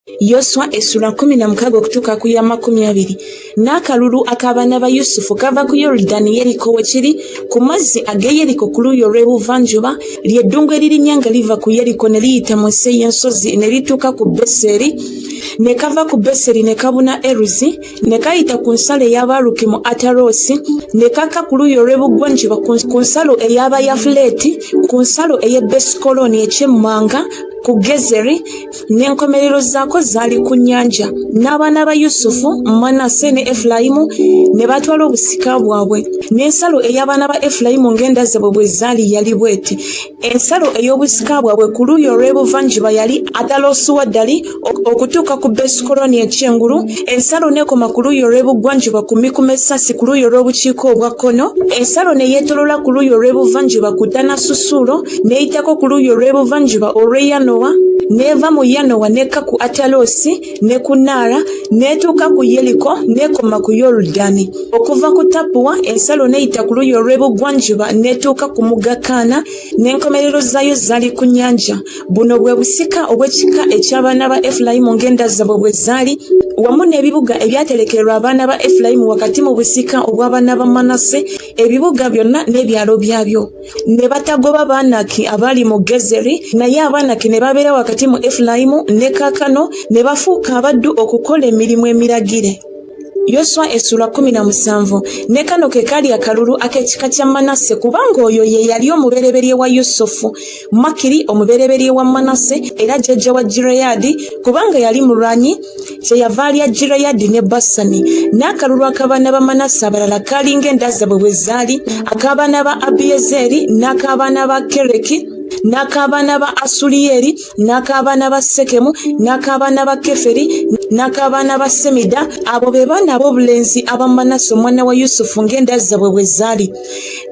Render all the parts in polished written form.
Yoswa essula 16 okutuuka ku ya 20. N'akalulu ak'abaana ba Yusufu kava ku Yoludaani Yeriko we kiri, ku mazzi ag'e Yeriko ku luuyi olw'ebuvanjuba, lye ddungu eririnnya nga liva ku Yeriko ne liyita mu nsi ey'ensozi ne lituuka ku Beseri, ne kava ku Beseri ne kabuna Eruzi, ne kayita ku nsalo ey'Abaluki mu Ataroosi, ne kakka ku luuyi olw'ebuggwanjuba ku nsalo ey'Abayafuleeti, ku nsalo ey'e Besukolooni eky'emmanga, ku Gezeri, n'enkomerero zaako zaali ku nnyanja. N'abaana ba Yusufu, Manase ne Efulayimu ne batwala obusika bwabwe. N'ensalo ey'abaana ba Efulayimu ng'enda zaabwe bwe zaali yali bw'eti: Ensalo ey'obusika bwabwe ku luuyi olw'ebuvanjuba yali Atalosuwaddali okutuuka ku Besukoloni eky'engulu, ensalo n'ekoma ku luuyi olw'ebugwanjuba ku Mikumesasi ku luuyi olw'obukiika obwa kkono, ensalo ne yeetooloola ku luuyi olw'ebuvanjuba ku Tanasusuulo, n'eyitako ku luuyi olw'ebuvanjuba olw'e Yanowa, n'eva mu Yanowa n'ekka ku Ataloosi ne ku Naara, n'etuuka ku Yeriko, n'ekoma ku Yoludaani. Okuva ku Tapuwa ensalo n'eyita ku luuyi olw'ebugwanjuba n'etuuka ku mugga Kaana, n'enkomerero zaayo zaali ku nnyanja. Buno bwe busika obw'ekika eky'abaana ba Efulayimu ng'enda zaabwe bwe zaali, wamu n'ebibuga ebyaterekerwa abaana ba Efulayimu wakati mu busika obw'abaana ba Manase, ebibuga byonna n'ebyalo byabyo. Ne batagoba Baanaki abaali mu Gezeri, naye Abaanaki ne babeera wakati mu Efulayimu ne kaakano ne bafuuka abaddu okukola emirimu emiragire. Yoswa essula 17. Ne kano ke kaali akalulu ak'ekika kya Manase, kubanga oyo ye yali omubereberye wa Yusufu. Makiri omubereberye wa Manase era jjajja wa Gireyaadi, kubanga yali mulwanyi, kyeyava alya Gireyaadi ne Basani. N'akalulu ak'abaana ba Manase abalala kaali ng'enda zaabwe bwe zaali, ak'abaana ba Abiyezeeri, n'ak'abaana ba Kereki, n'ak'abaana ba Asuliyeri, n'ak'abaana ba Sekemu, n'ak'abaana ba Keferi, n'ak'abaana ba Semida. Abo be baana ab'obulenzi aba Manase omwana wa Yusufu ng'enda zaabwe bwe zaali.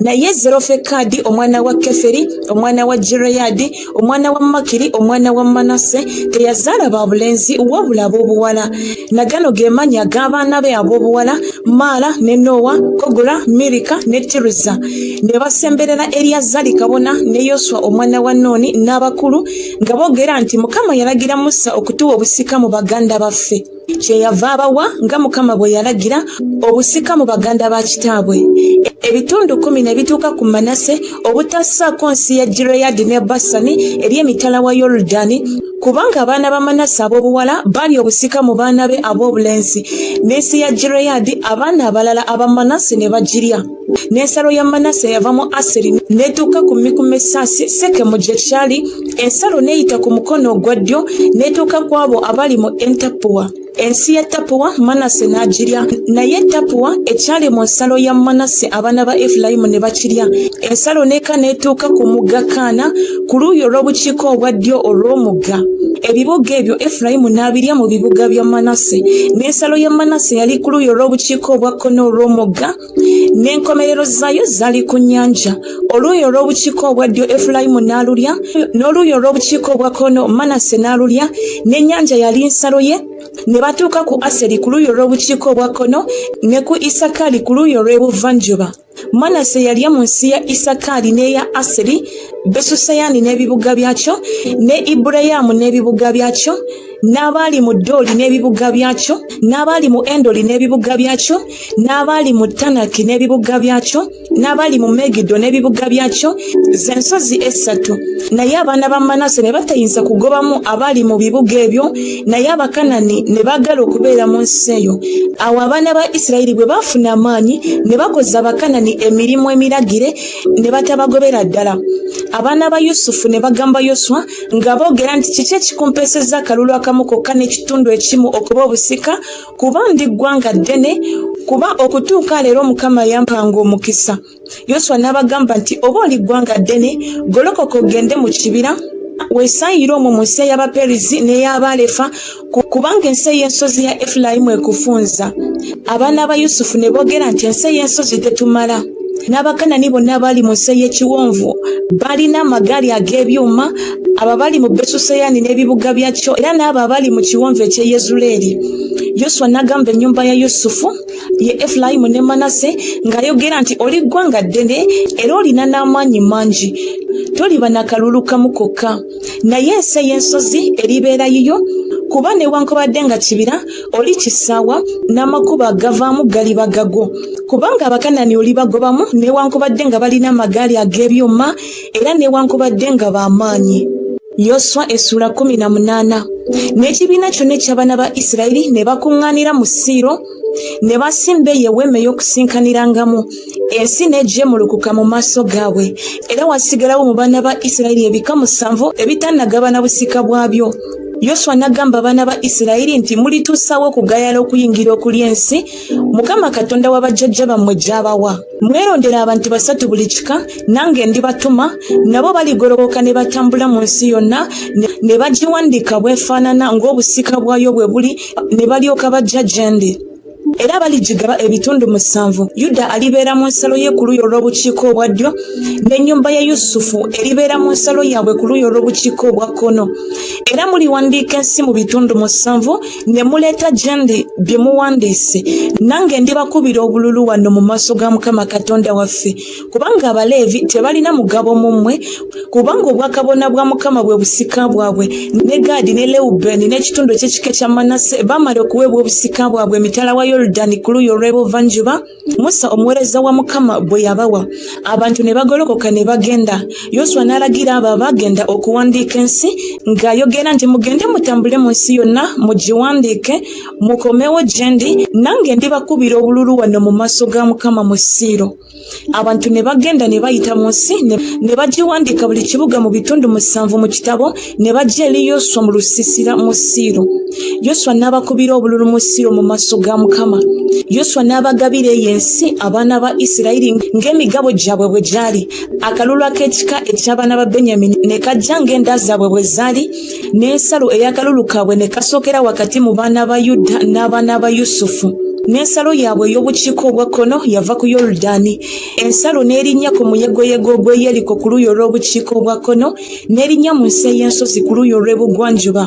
Naye Zerofekaadi omwana wa Keferi, omwana wa Gireyaadi, omwana wa Makiri, omwana wa Manase, teyazaala ba bulenzi wabula ab'obuwala. Na gano ge mannya ag'abaana be ab'obuwala, Maala ne Nowa, Kogula, Mirika ne Tiruza. Ne basemberera Eriyazaali kabona ne Yoswa omwana wa Nuuni n'abakulu nga boogera nti, Mukama yalagira Musa okutuwa obusika mu baganda baffe. Kyeyava abawa nga Mukama bwe yalagira obusika mu baganda ba kitaabwe. Ebitundu kkumi ne bituuka ku Manase, obutassaako nsi ya Gireyaadi ne Basani eri emitala wa Yoludaani, kubanga abaana ba Manase ab'obuwala baali obusika mu baana be ab'obulenzi, n'ensi ya Gireyaadi abaana abalala aba Manase ne bagirya. N'ensalo ya Manase yava mu Aseri n'etuuka ku Mikumesasi, Sekemu gye kyali, ensalo n'eyita ku mukono ogwa ddyo n'etuuka ku abo abali mu Entapuwa. Ensi ya Tapuwa Manase n'agirya, naye Tapuwa ekyali mu nsalo ya Manase abaana ba Efulayimu ne bakirya. Ensalo n'eka n'etuuka ku mugga Kaana ku luuyi olw'obukiika obwa ddyo olw'omugga. Ebibuga ebyo Efulayimu n'abirya mu bibuga bya Manase. N'ensalo ya Manase yali ku luuyi olw'obukiika obwa kkono olw'omugga, n'enkomerero zaayo zaali ku nnyanja. Oluuyi olw'obukiika obwa ddyo Efulayimu n'alulya, n'oluuyi olw'obukiika obwa kkono Manase n'alulya, n'ennyanja yali nsalo ye. Ne batuuka ku Aseri ku luuyi olw'obukiika obwa kkono, ne ku Isakaali ku luuyi olw'ebuvanjuba. Manase yalya mu nsi ya Isakaali n'eya Aseri, Besuseyani n'ebibuga byakyo, ne Ibuleyaamu n'ebibuga byakyo, n'abaali mu Ddooli n'ebibuga byakyo, n'abaali mu Endoli n'ebibuga byakyo, n'abaali mu Tanaki n'ebibuga byakyo, n'abaali mu Megiddo n'ebibuga byakyo, ze nsozi essatu. Naye abaana ba Manase ne batayinza kugobamu abaali mu bibuga ebyo, naye Abakanani ne baagala okubeera mu nsi eyo. Awo abaana ba Isirayiri bwe baafuna amaanyi, ne bakoza Abakanani emirimu emiragire, ne batabagobera ddala. Abaana ba Yusufu ne bagamba Yoswa nga boogera nti, Kiki ekikumpeesezza akalulu akamu kokka n'ekitundu ekimu okuba obusika? Kuba ndi ggwanga ddene, kuba okutuuka leero Mukama yampanga omukisa. Yoswa n'abagamba nti, Oba oli ggwanga ddene, golokoka ogende mu kibira, weesaayire omwo mu nsi ey'Abaperizi n'ey'Abalefa, kubanga ensi ey'ensozi ya Efulayimu ekufunza. Abaana ba Yusufu ne boogera nti, Ensi ey'ensozi tetumala. N'Abakanani bonna abaali mu nsi ey'ekiwonvu baalina amagaali ag'ebyuma, abo abaali mu Besuseyani n'ebibuga byakyo, era n'abo abaali mu kiwonvu eky'e Yezuleeri. Yoswa n'agamba ennyumba ya Yusufu, ye Efulayimu ne Manase, ng'ayogera nti, Oli ggwanga ddene era olina n'amaanyi mangi, toliba na kalulu kamu kokka, naye ensi ey'ensozi eribeera yiyo. Kuba newankubadde nga kibira, olikisaawa, n'amakubo agavaamu galiba gago. Kubanga Abakanani olibagobamu, newankubadde nga balina amagaali ag'ebyuma, era newankubadde nga ba maanyi. Yoswa essuula 18. N'ekibiina kyonna eky'abaana ba Isirayiri ne bakuŋŋaanira mu Siiro, ne basimba eyo eweema ey'okusinkanirangamu. Ensi n'ejeemulukuka mu maaso gaabwe, era wasigalawo mu baana ba Isirayiri ebika musanvu ebitannagabana busika bwabyo. Yoswa n'agamba abaana ba Isirayiri nti, Mulituusaawa okugayala okuyingira okulya ensi Mukama Katonda wa bajjajja bammwe gy'abawa? Mwerondere abantu basatu buli kika, nange ndibatuma, nabo baligolokoka ne batambula mu nsi yonna, ne bagiwandiika bw'efaanana ng'obusika bwayo bwe buli, ne balyoka bajja gye ndi. Era baligigaba ebitundu musanvu. Yuda alibeera mu nsalo ye ku luuyi olw'obukiika obwa ddyo, n'ennyumba ya Yusufu eribeera mu nsalo yaabwe ku luuyi olw'obukiika obwa kkono. Era muliwandiika ensi mu bitundu musanvu, ne muleeta gye ndi bye muwandiise, nange ndibakubira obululu wano mu maaso ga Mukama Katonda waffe. Kubanga Abaleevi tebalina mugabo mu mmwe, kubanga obwakabona bwa Mukama bwe busika bwabwe. Ne Gaadi ne Lewubeeni n'ekitundu eky'ekika kya Manase baamala okuweebwa obusika bwabwe emitala wa Yoludaani ku luuyi olw'ebuvanjuba, Musa omuweereza wa Mukama bwe yabawa. Abantu ne bagolokoka ne bagenda. Yoswa n'alagira abo abaagenda okuwandiika ensi ng'ayogera nti, Mugende mutambule mu nsi yonna mugiwandiike, mukomewo gye ndi, nange ndibakubira obululu wano mu maaso ga Mukama mu Siiro. Abantu ne bagenda ne bayita mu nsi ne bagiwandiika buli kibuga mu bitundu musanvu mu kitabo, ne bajja eri Yoswa mu lusiisira mu Siiro. Yoswa n'abakubira obululu mu Siiro mu maaso ga Mukama. Yoswa n'abagabira eyo ensi abaana ba Isirayiri ng'emigabo gyabwe bwe gyali. Akalulu ak'ekika eky'abaana ba Benyamini ne kajja ng'enda zaabwe bwe zaali, n'ensalo ey'akalulu kaabwe ne kasookera wakati mu baana ba Yuda n'abaana ba Yusufu. N'ensalo yaabwe ey'obukiika obwa kkono yava ku Yoludaani, ensalo n'erinnya ku muyegoyego ogw'e Yeriko ku luuyi olw'obukiika obwa kkono, n'erinnya mu nsi ey'ensozi ku luuyi olw'ebugwanjuba.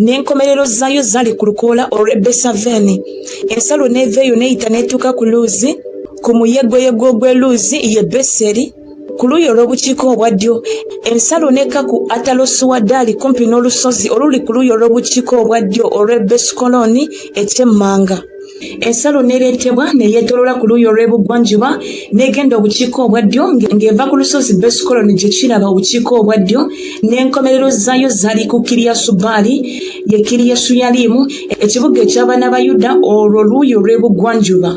N'enkomerero zaayo zaali ku lukoola olw'e Besaveni. Ensalo n'eva eyo n'eyita n'etuuka ku Luuzi, ku muyegoyego ogw'e Luuzi, ye Beseri, ku luuyi olw'obukiika obwa ddyo. Ensalo n'ekka ku Atalosuwadaali kumpi n'olusozi oluli ku luuyi olw'obukiika obwa ddyo olw'e Besukolooni eky'emmanga. Ensalo n'ereetebwa ne yeetooloola ku luuyi olw'ebugwanjuba n'egenda obukiika obwa ddyo ng'eva ku lusozi Besukolooni gye kiraba obukiika obwa ddyo, n'enkomerero zaayo zaali ku Kiriyasubaali, ye Kiriyasuyalimu, ekibuga eky'abaana ba Yuda, olwo luuyi olw'ebugwanjuba.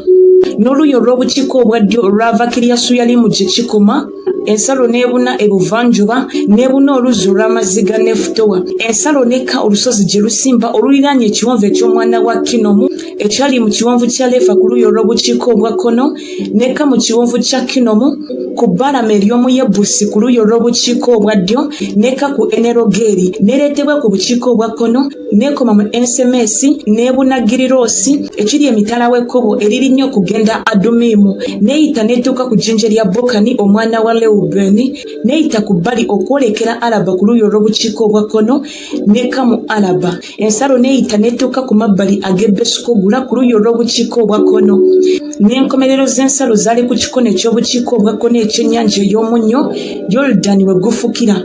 N'oluuyi olw'obukiika obwa ddyo lwava Kiriyasuyalimu gye kikoma, ensalo n'ebuna ebuvanjuba, n'ebuna oluzzi olw'amazzi ga Nefutowa. Ensalo n'ekka olusozi gye lusimba oluliraanye ekiwonvu eky'omwana wa Kinomu, ekyali mu kiwonvu kya Lefa ku luuyi olw'obukiika obwa kkono, n'ekka mu kiwonvu kya Kinomu, ku bbalama ery'omu Yebusi ku luuyi olw'obukiika obwa ddyo, n'ekka ku Enerogeeri, n'ereetebwa ku bukiika obwa kkono, n'ekoma mu Ensemesi, n'ebuna Giriroosi, ekiri emitala w'ekkubo eririnnya okugenda Adumimu, n'eyita n'etuuka ku jjinja lya Bokani omwana wa Lewubeeni, n'eyita ku bbali okwolekera Alaba ku luuyi olw'obukiika obwa kkono, n'ekka mu Alaba. Ensalo n'eyita n'etuuka ku mabbali ag'e Besukogula ku luuyi olw'obukiika obwa kkono. N'enkomerero z'ensalo zaali ku kikono eky'obukiika obwa kkono eky'Ennyanja ey'Omunnyo, Yoludaani we gufukira.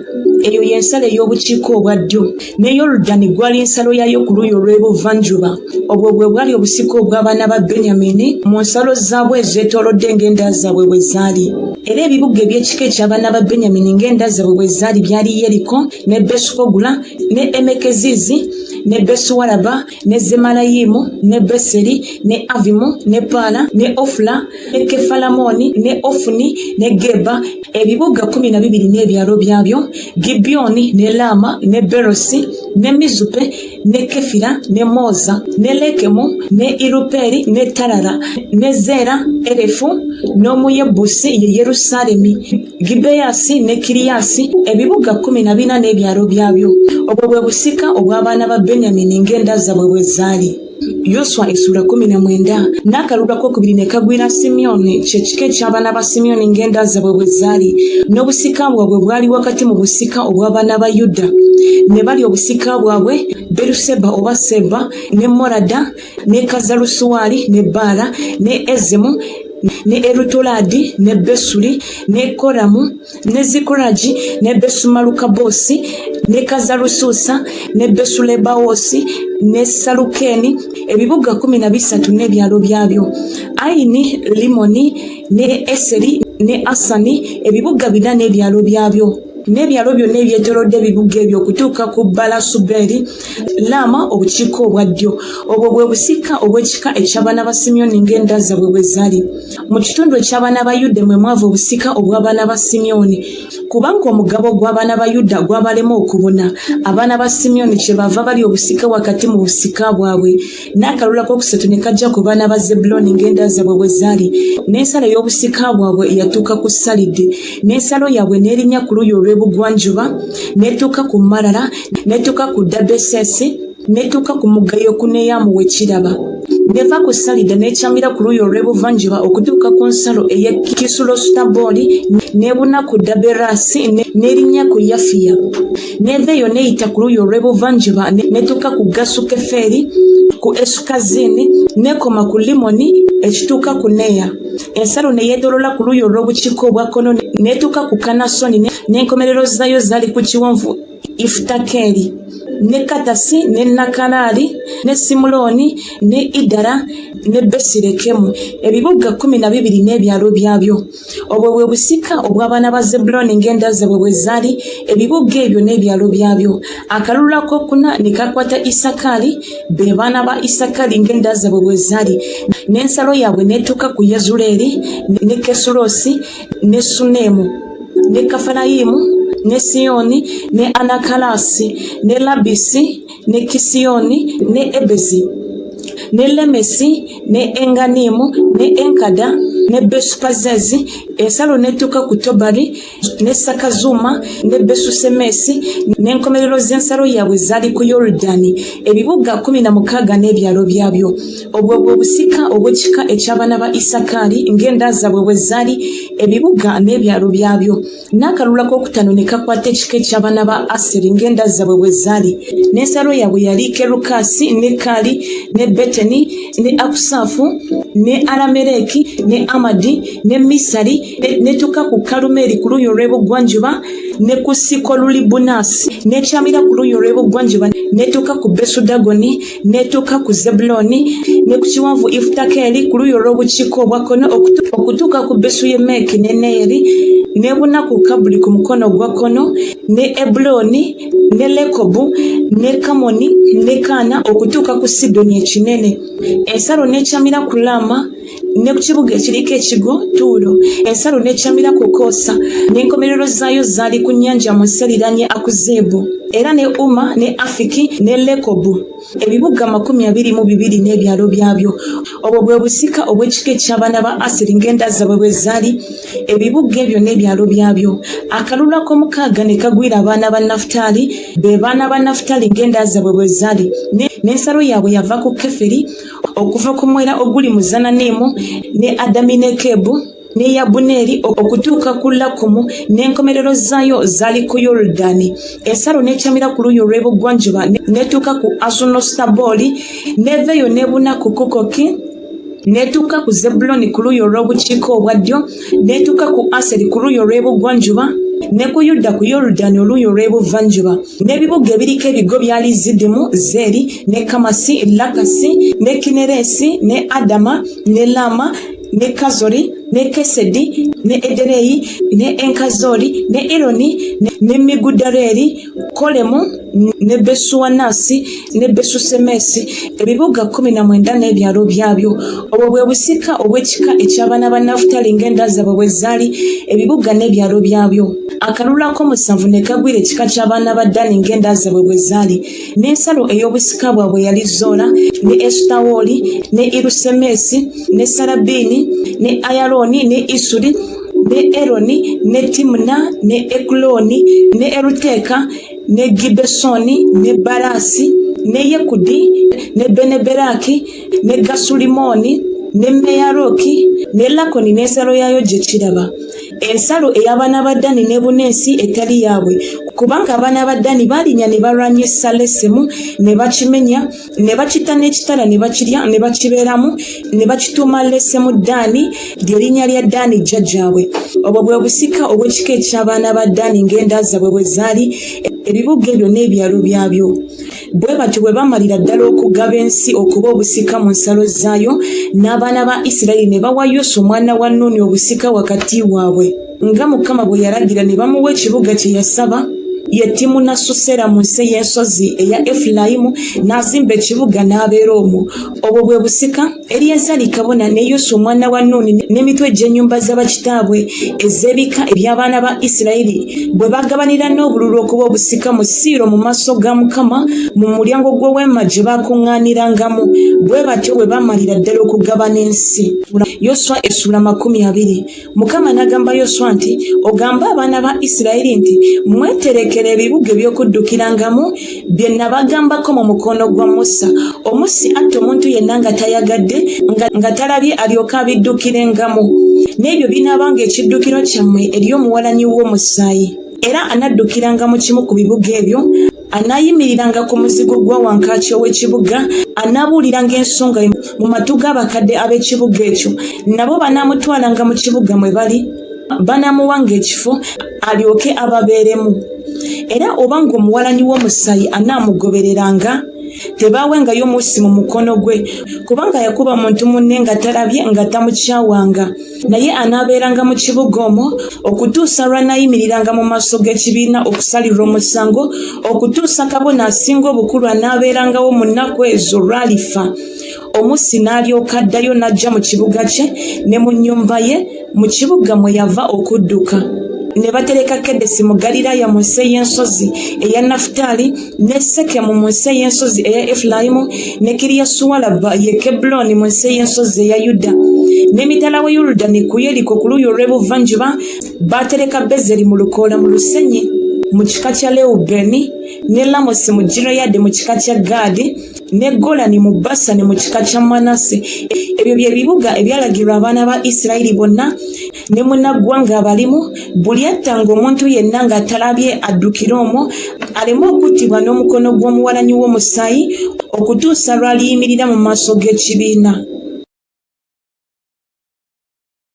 Eyo ye nsalo ey'obukiika obwa ddyo. Ne Yoludaani gwali nsalo yaayo ku luuyi olw'ebuvanjuba. Obwo bwe bwali obusika obw'abaana ba Benyamini mu nsalo zaabwe ezeetoolodde ng'enda zaabwe bwe zaali. Era ebibuga eby'ekika eky'abaana ba Benyamini ng'enda zaabwe bwe zaali byali Yeriko, ne Besukogula, ne Emekezizi, ne Besuwalaba, ne Zemalayimu, ne Beseri, ne Avimu, ne Paala, ne Ofula, ne Kefalamoni, ne Ofuni, ne Geba, ebibuga 12 n'ebyalo byabyo, Gibyoni, ne Laama, ne Berosi, ne Mizupe, ne Kefira, ne Moza, ne Lekemu, ne Iruperi, ne Tarara, ne Zeera, Erefu, n'Omuyebusi ye Yerusaalemi, Gibeyaasi ne Kiriyaasi, ebibuga 14 n'ebyalo byabyo. Obwo bwe busika obw'abaana ba Benyamini ng'enda zaabwe bwe zaali. Yoswa essuula 19. N'akalulu ak'okubiri ne kagwira Simyoni, kye kika eky'abaana ba Simyoni ng'enda zaabwe bwe zaali, n'obusika bwabwe bwali wakati mu busika obw'abaana ba Yuda. Ne balya obusika bwabwe Beruseba oba Seba, ne Molada, ne Kazalusuwali, ne Baala, ne Ezemu, ne Erutoladi, ne Besuli, ne Koramu, ne Zikuragi, ne Besumalukabosi, Ne Kazalusuusa, ne Besulebawosi, ne Salukeeni, ebibuga 13 n'ebyalo byabyo. Ayini, Limoni, ne Eseri, ne Asani, ebibuga bina n'ebyalo byabyo. N'ebyalo byonna ebyetoolodde ebibuga ebyo okutuuka ku Balasubeeri, Laama obukiika obwa ddyo. Obwo bwe busika obw'ekika eky'abaana ba Simyoni ng'enda zaabwe bwe zaali. Mu kitundu eky'abaana ba Yuda mwe mwava obusika obw'abaana ba Simyoni. Kubanga omugabo gw'abaana ba Yuda gwabalema okubuna, abaana ba Simyoni kyebaava balya obusika wakati mu busika bwabwe. N'akalulu ak'okusatu ne kajja ku baana ba Zebbulooni ng'enda zaabwe bwe zaali. N'ensalo ey'obusika bwabwe yatuuka ku Salidi, n'ensalo yaabwe n'erinnya ku luuyi olw'ebugwanjuba, n'etuuka ku Malala, n'etuuka ku Dabesesi, n'etuuka ku mugga Yokuneyamu we kiraba. N'eva ku Salida n'ekyamira ku luuyi olw'ebuvanjuba okutuuka ku nsalo ey'e Kisulosutaboli, n'ebuna ku Daberasi, n'erinnya ku Yafiya. N'eva eyo n'eyita ku luuyi olw'ebuvanjuba n'etuuka ku Gasukeferi, ku Esukazini, n'ekoma ku Limoni ekituuka ku Neya. Ensalo ne yeetooloola ku luuyi olw'obukiika obwa kkono n'etuuka ku Kanasoni, n'enkomerero zaayo zaali ku kiwonvu Ifutakeri, ne Katasi, ne Nakalaali, ne Simulooni, ne Idala, ne Besirekemu, ebibuga 12 n'ebyalo byabyo. Obwo bwe busika obw'abaana ba Zebbulooni ng'enda zaabwe bwe zaali, ebibuga ebyo n'ebyalo byabyo. Akalulu ak'okuna ne kakwata Isakaali, be baana ba Isakaali ng'enda zaabwe bwe zaali, n'ensalo yaabwe n'etuuka ku Yezuleeri, ne Kesuloosi, ne Suneemu, ne Kafalayimu, ne Siyoni, ne Anakalaasi, ne Labisi, ne Kisiyoni, ne Ebezi, ne Lemesi, ne Enganimu, ne Enkada, ne Besupazezi, ensalo n'etuuka ku Tobali, ne Sakazuma, ne Besusemesi, n'enkomerero z'ensalo yaabwe zaali ku Yoludaani, ebibuga 16 n'ebyalo byabyo. Obwo bwe busika obw'ekika eky'abaana ba Isakaali ng'enda zaabwe bwe zaali, ebibuga n'ebyalo byabyo. N'akalulu ak'okutaano ne kakwata ekika eky'abaana ba Aseri ng'enda zaabwe bwe zaali. N'ensalo yaabwe yali Kerukasi, ne Kali, ne Beteni, ne Akusaafu, ne Alamereki, ne Amadi, ne Misali, n'etuuka ku Kalumeeri ku luuyi olw'ebugwanjuba, ne ku Sikolulibunasi, n'ekyamira ku luuyi olw'ebugwanjuba, n'etuuka ku Besudagoni, n'etuuka ku Zebbulooni, ne ku kiwonvu Ifutakeri ku luuyi olw'obukiika obwa kkono, okutuuka ku Besuyemeki ne Neyeri, n'ebuna ku Kabuli ku mukono ogwa kkono, ne Ebulooni, ne Lekobu, ne Kamoni, ne Kaana, okutuuka ku Sidoni ekinene. Ensalo n'ekyamira ku Laama, ne ku kibuga ekiriko ekigo Tuulo. Ensalo n'ekyamira ku Koosa, n'enkomerero zaayo zaali ku nnyanja mu nsi eriraanye Akuzibu, era ne Uma ne Afiki ne Lekobu, ebibuga 22 n'ebyalo byabyo. Obwo bwe busika obw'ekika eky'abaana ba Aseri ng'enda zaabwe bwe zaali, ebibuga ebyo n'ebyalo byabyo. Akalulu ak'omukaaga ne kagwira abaana ba Nafutaali, be baana ba Nafutaali ng'enda zaabwe bwe zaali. N'ensalo yaabwe yava ku Keferi okuva ku mwera oguli mu Zananimu ne Adaminekebu ne Yabuneeri okutuuka ku Lakumu, n'enkomerero zaayo zaali ku Yoludaani. Ensalo n'ekyamira ku luuyi olw'ebugwanjuba n'etuuka ku Asunosutaboli, n'eva eyo n'ebuna ku Kukoki, n'etuuka ku Zebbulooni ku luuyi olw'obukiika obwa ddyo, n'etuuka ku Aseri ku luuyi olw'ebugwanjuba, ne ku Yuda ku Yoludaani oluuyi olw'ebuvanjuba. N'ebibuga ebiriko ebigo byali Zidimu, Zeeri, ne Kamasi, Lakasi, ne Kineresi, ne Adama, ne Lama, ne Kazori, ne Kesedi, ne Edereyi, ne Enkazoli, ne Ironi, ne Migudaleri, Kolemu, ne Besuwanasi, ne Besusemesi, ebibuga 19 n'ebyalo byabyo. Obwo bwe busika obw'ekika eky'abaana ba Nafutali ng'enda zaabwe bwe zaali, ebibuga n'ebyalo byabyo. Akalulu ak'omusanvu ne kagwira ekika ky'abaana ba Dani ng'enda zaabwe bwe zaali. N'ensalo ey'obusika bwabwe yali Zola, ne Esutawooli, ne Irusemesi, ne Sarabini, ne Ayalooni, ne Isuli, ne Eroni, ne Timuna, ne Ekulooni, ne Eruteeka, ne Gibesoni, ne Balasi, ne Yekudi, ne Beneberaki, ne Gasulimoni, ne Meyaloki, ne Lakoni n'ensalo yaayo gye kiraba. Ensalo ey'abaana ba Dani n'ebuna ensi etali yaabwe. Kubanga abaana ba Ddaani baalinnya ne balwanyisa Lesemu, ne bakimenya, ne bakitta n'ekitala ne bakirya ne bakibeeramu, ne bakituuma Lesemu Ddaani, lye linnya lya Ddaani jjajjaabwe. Obwo bwe busika obw'ekika eky'abaana ba Ddaani ng'enda zaabwe bwe zaali, ebibuga ebyo n'ebyalo byabyo. Bwe batyo bwe baamalira ddala okugaba ensi okuba obusika mu nsalo zaayo, n'abaana ba Isirayiri ne bawa Yoswa omwana wa Nuuni obusika wakati waabwe, nga Mukama bwe yalagira, ne bamuwa ekibuga kye yasaba, ye Timunasusera mu nsi ey'ensozi eya Efulayimu, n'azimba ekibuga n'abeera omwo. Obwo bwe busika Eriyazaali kabona ne Yoswa omwana wa Nuuni n'emitwe egy'ennyumba za bakitaabwe ez'ebika eby'abaana ba Isirayiri bwe bagabanira n'obululu okuba obusika mu Siiro mu maaso ga Mukama mu mulyango gw'eweema gye baakuŋŋaanirangamu. Bwe batyo bwe baamalira ddala okugabana ensi. Yoswa essula 20. Mukama n'agamba Yoswa nti, Ogambe abaana ba Isirayiri nti, Mweterekere ebibuga eby'okuddukirangamu, bye nabagambako mu mukono gwa Musa. Omussi atta omuntu yenna nga tayagadde, nga talabye, alyoke abiddukirengamu. N'ebyo binaabanga ekiddukiro kyammwe eri omuwalanyi w'omusaayi. Era anaddukiranga mu kimu ku bibuga ebyo, Anaayimiriranga ku muzigo gwa wankaaki ow'ekibuga, anaabuuliranga ensonga ye mu matu g'abakadde ab'ekibuga ekyo, nabo banaamutwalanga mu kibuga mwe bali, banaamuwanga ekifo, alyoke ababeeremu. Era oba ng'omuwalanyi w'omusaayi anaamugobereranga, tebaawengayo mussi mu mukono gwe, kubanga yakuba muntu munne nga talabye, nga tamukyawanga. Naye anaabeeranga mu kibuga omwo okutuusa lw'anaayimiriranga mu maaso g'ekibiina okusalirwa omusango, okutuusa kabona asinga obukulu anaabeerangawo mu nnaku ezo lw'alifa. Omussi n'alyoka addayo n'ajja mu kibuga kye ne mu nnyumba ye, mu kibuga mwe yava okudduka. Ne batereka Kedesi mu Ggaliraaya mu nsi ey'ensozi eya Nafutaali, ne Sekemu mu nsi ey'ensozi eya Efulayimu, ne Kiriyasuwalaba ye Kebbulooni mu nsi ey'ensozi eya Yuda. N'emitala wa Yoludaani ku Yeriko ku luuyi olw'ebuvanjuba baatereka Bezeri mu lukoola mu lusenyi mu kika kya Lewubeeni, ne Lamosi mu Gireyaadi mu kika kya Gaadi, ne Golani mu Basani mu kika kya Manase. Ebyo bye bibuga ebyalagirwa abaana ba Isirayiri bonna ne munnaggwanga abalimu, buli attanga omuntu yenna nga talabye addukire omwo, aleme okuttibwa n'omukono gw'omuwalanyi w'omusaayi, okutuusa lw'aliyimirira mu maaso g'ekibiina.